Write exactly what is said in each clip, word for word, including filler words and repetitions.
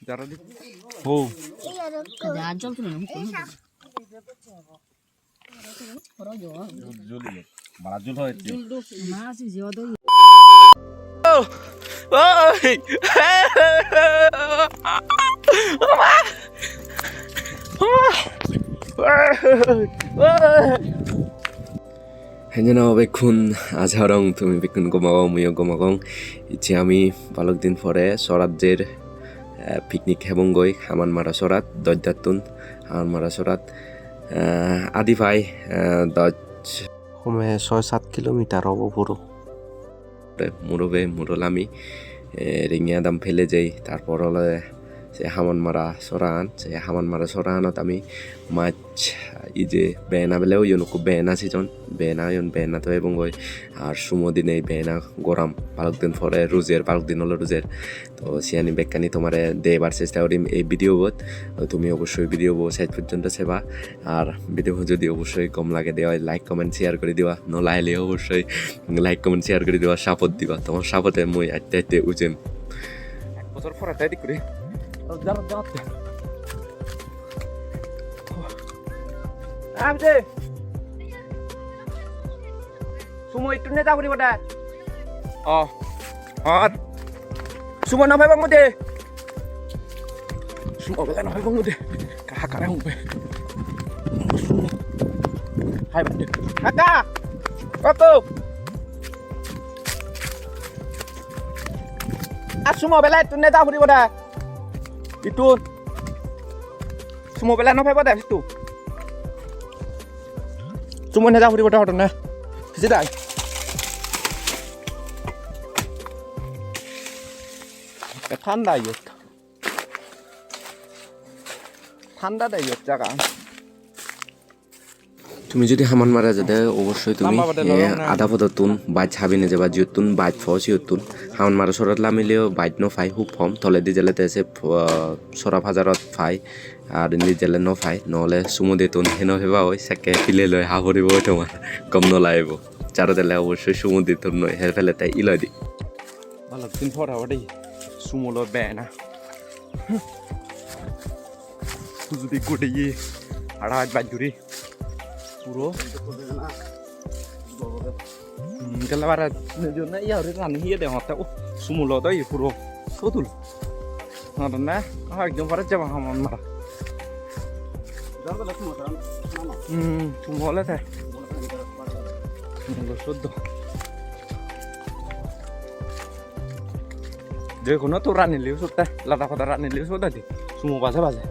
Jara di. Oh. Ada ajol tuh, nih, hukum. Jul, jul, jul. Malah jul hoy. Jul do. Mas, jul do. Oh. Oh. Henjana bekkun, aja gorong tumi bekkun gom ago, muiyo gom agong. Icche ami balok din pore sorat jer, eh, picnic hebongoi Hamanmara sorat, Dojdattun Hamanmara sorat. Eh, adi pai, eh, doj. Home soi sat kilometer obo puro. Muro be, muro lami, eh, Ringi Adam pele jei, tarpor olode se Hamanmara soragan, se Hamanmara soraganot ami mach ije bena bele oyon, ukko bena season, bena oyon, bena to ebongoi, ar sumo dinei bena goram, balok din pore rujer, balok din olo rujer. To siyani bekkani tomare debar chesta gorim ei video bot. To tumi obossoi video bo sej porjonto seba, ar video bo jodi obossoi gom lagede oi, like, comment, share guri diba, no lagile obossoi like, comment, share guri diba, support diba. Tomar support-e mui aste aste ujem. Ek bojor pore te dik guri. Jaro jaro. Am je. Sumo ittun ne jaburi bode. Oh. Hot. Sumo no pebong mode. Sumo bela no pebong mode. Kaha kare hongbe. Sumo. Hai bade. Kaka. Koko. A sumo bela ittun ne jaburi bode. Ittun. Sumo bela no pebo de situ. Sumo ne ja puribo de hodo ne. Piji dai. E thanda iyot. Thanda de iyot jaga. Tumi jodi Hamanmara jede, obossoi tumi, lamba bade eh, lorong na. Ada podottun baj habine jeba, jiyottun baj po siyottun. Hamanmara sorat lamileo baj no pai, hub hom. Toledi jele te se, ah, sora pajarot pai. Ar indi jele no pai, no ole sumudittun heno peba oi, sekke pile loi ha poribo oi tomar. Gom no lagibo. Jaro jele obossoi sumudittun noi, her pele te iloi di. Balok din por obode sumo loi bena. Hujudi gode ye, ara baj guri. Puro. Hmm, gele bare nejo na iya uri rani hiye de hotte. Oh, sumo lo do ye puro. Sotul. Nada na, ah, ekdom bare jaba hamon mara. Hmm, sumo ole te. Sumo lo soddo. Je kono to rani liu sotte, lada pada rani liu sotte di. Sumo baje baje.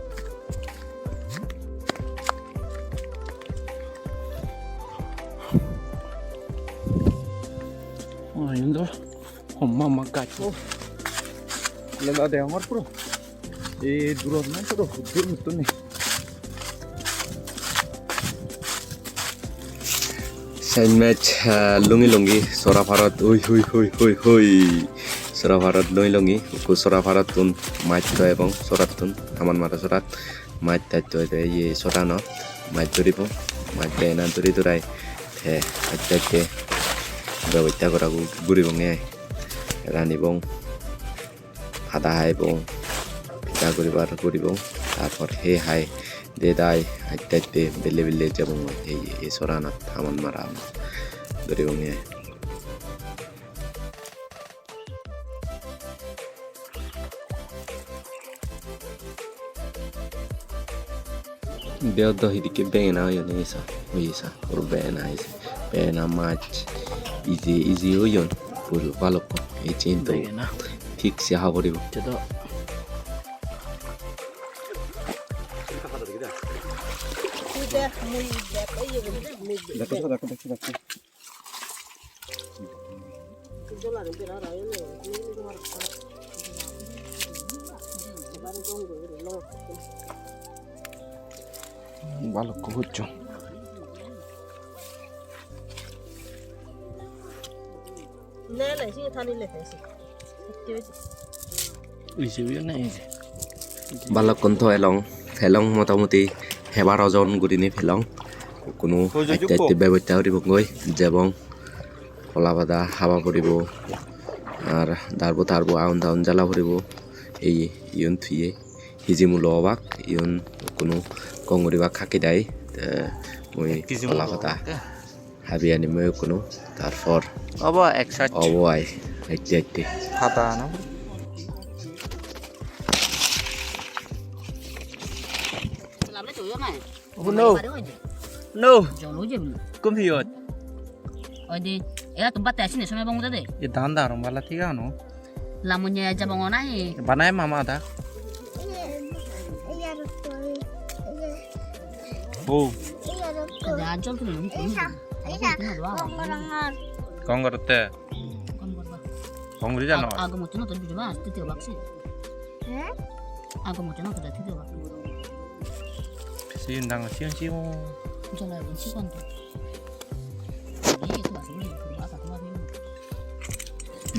Oh, indo homma homma gaj. Oh. Lela degongor puro. Ei durot na puro huddur muttun nei. Sen mech, ah, lungi lungi sora parot, ui, ui, ui, ui, ui. Sora parot lungi lungi, ukko sora parottun mach to ebong sorattun, Hamanmara sorat. Mach tattoi te ye soranot mach dhuribo, mach bena dhuri dhurai te aste aste bebosta gora gu-, guribonge ai. Ranibong, pada haibong, pida guribar guribong, tarpor he hai de dai aste aste belle belle jebongoi ei, ei soranot Hamanmara dhuribonge ai. Biyot do hidikke bengena oyon, ei sa, oye sa, puro bengena oye sa. Bengena mach ije, ije oyon, puro balukkun. Ei jin do bengena. Thik se ha poribo. Ije do. Dakko, dakko, dakko, dakko. Balukko huccho. Balukkun to elong, pelong motamuti hebar ojon gurinei pelong. Hono atte atte bebosta guribongoi, jebong. Hola pada haba puribo. Ar darbo tarbo agon tagon jala puribo. Ei iyun tuye hiji mulo obak, iyun hono gom guribak hakke dai. Te mui hola hoda habi anim mui hono, tarpor obo ek sach obo ai, atte atte. Pada na? Obo no. No. Jol oye bole. Kum hiyot? Oi de. Era to batte asine somoi bong de. E dan darum bala thik ano. Lamunye jabong nahi? Banai mama da. Oh. Ada jol tu ni. Kong korotte? Kong korba. Kong guri jano? Ago mochon to video ba, titiyo baksi. Hmm? Ago mochon to titiyo baksi. Siyon dang, siyon, siyon. Jala gun siyon to.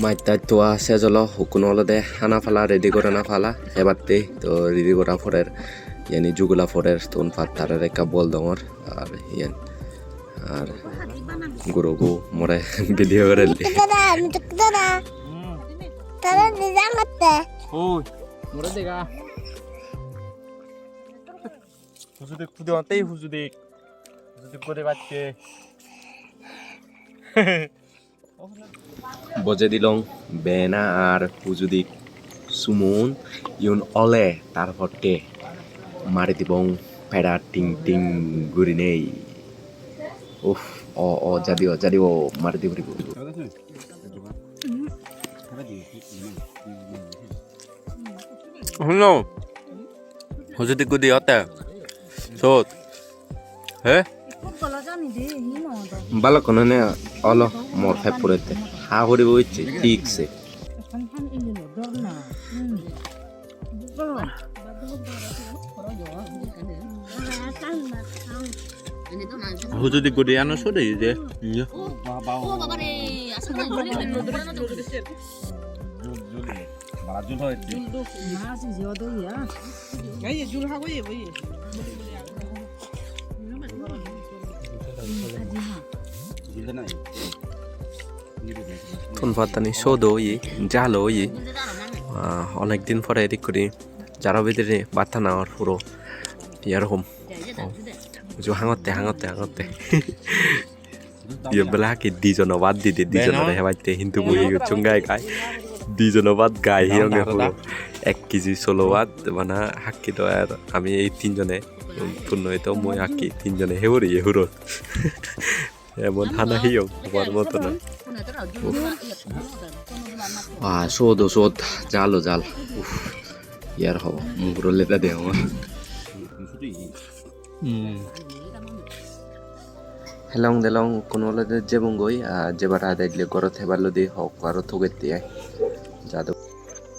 Maj taj towa sej olo, hukkun olode hana pala, ready gorana pala, hebatte to ready gora porer, yani jugula porer, ton pat tarar ekka bol dongor, ar iyan, ar gurobo more video gorelli. Dada, dada, dada, dada, dada, dada. Oi, more dega. Hujudik pudi onte hujudik. Hujudik gode bacche. Bojei dilong bena ar hujudik sumun, iyun ole tar potte mari dibong peda ting ting gurinei. Uff, o, o, jadi o, jadi o, mari di puribo. Huno, hujudi gudi otte. Sot. He? Balokkun hone olo mor pet purette. Ha puribo icche, thik se. Hujudi gudi ano sode je. Iya. Ton pattani sodo oye, jalo oye. Ah, onek din pore edik guri jaro bidire bhat hana or puro. Erokom. Oh, uju hangotte, hangotte, hangotte. Iye bele hakke dijono bhat dide, dijonore hebatte, hintu mui hi gocchong gai gai. Dijono bhat gai hiyonge puro. Ek kg solo bhat, bana hakke do ar ami ei tinjone, Punno to mui hakke tinjone hei puri ye hurot. Emon hana hiyong, hobar moto noi. Uff. Ah, sot o sot, jal o jal. Uff. Yar hobo, muguro leda degongor. Hmm. Helong delong, hono olode jebongoi, ah, jebar ade gele gorot hebar lodi hok aro togette ai. Jaduk.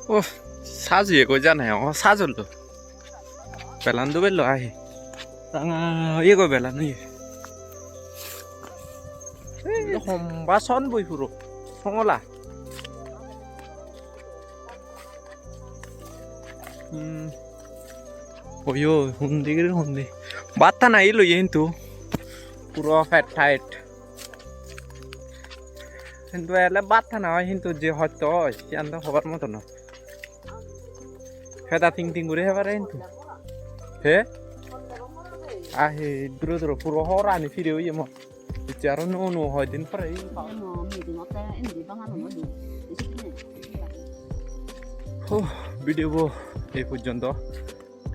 Oh, sajeye goi jana, oh, sajol do. Belan dubello ahi. Ranga oye goi belan oye. Ei homba son boi puro. Songola. Hmm. Oyo, hundi giri hundi. Bhat hana ilo ye hintu. Puro pet tight. Hintu ele bhat hana oi hintu je hosto oi, siyan do hobar moto noi. Peda ting ting guri hebare hintu. He? Ahi, duro duro puro horani pire oye mo. Icche aro nuo nuo hoi din pore. Huh, video bo ei porjonto.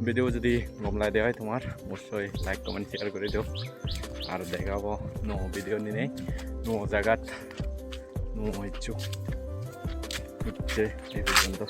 Video jodi gom lagede oi tomar, obossoi like, comment, share guri dio. Ar dega obo nuo video ninei, nuo jagat, nuo hissu. Icche ei porjonto.